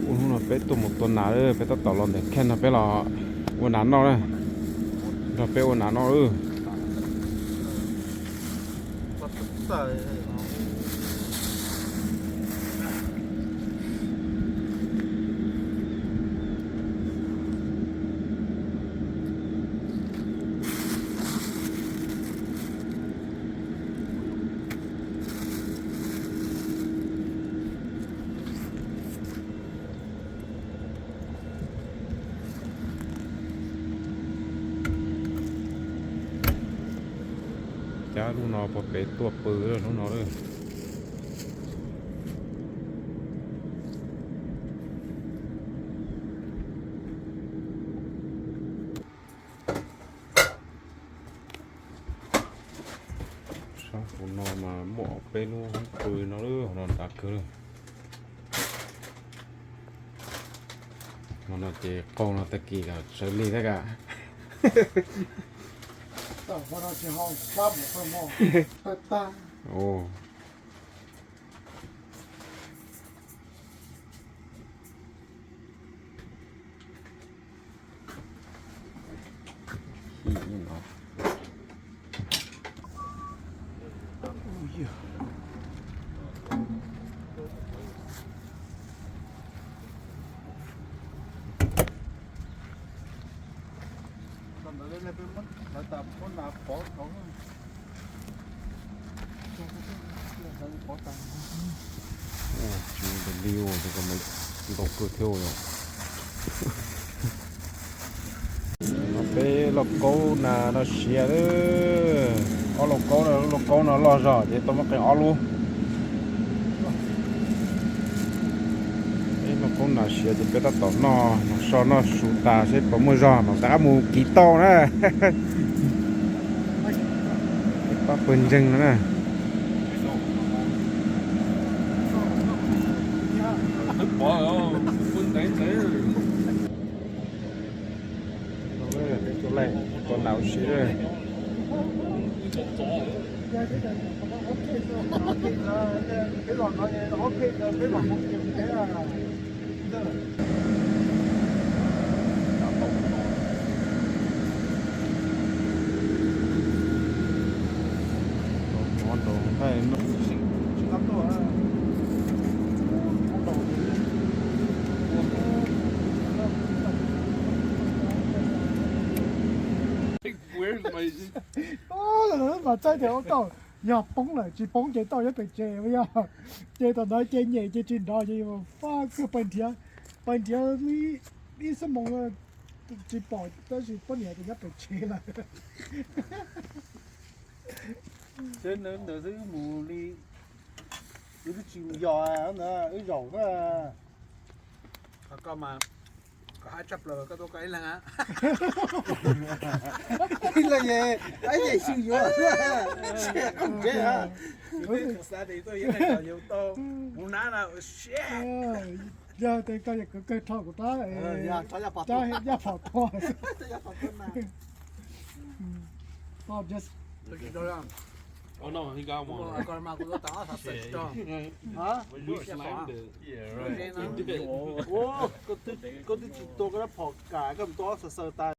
Ua hnub no peb tuaj mus tua nas, peb tab tom los ntawm khej no peb los ua nas noj na. Nrog peb ua nas noj lawm. Cab lub no puag pem tuaj pw hnub no lawm. Sab hauv no mas muaj ob peb lub pw no lawm, hauv no dav kawg lawm. Hauv no ces qaug no tag kis kom sawv lig thiab kam. Ntau kawg thiab os. No peb lauj kaub na no siav lawm. Ob lauj kaub no, lub lauj kaub no loj zog ces tau muab qee ob lub. Peb lauj kaub na siav ces peb tab tom noj, noj so noj su tas seb puas muaj zog mas rov qab mus kiv tauj na. Pab pawg ntseeg no na. Tua nas ua si. Mas txaij tias ua tau, yog poob lawm tsis poob ces tau nyob pem tsev yog. Ces tom ntawd ces nyem ces tsis nrov ces faj kawg pais nrhiav, pais nrhiav ib xuab moos tsis pom tab sis poj niam ces nyob pem tsev lawm. Seb ntawd xwb mus li, wb twb tsis mus yos ntawd wb zaum xwb. Koj mas, koj hab tshaj plaws koj tuaj koj ib leeg. Ib leeg, ib leeg xwb yuav. Xav tias tuaj ib leeg los yus tau mus nab na. Yog tias koj yog kwv kawg rho kuv rab, yaj phom tua. Koj twb tsis tua koj rab phom kam koj mus tua ob xav xaws tas.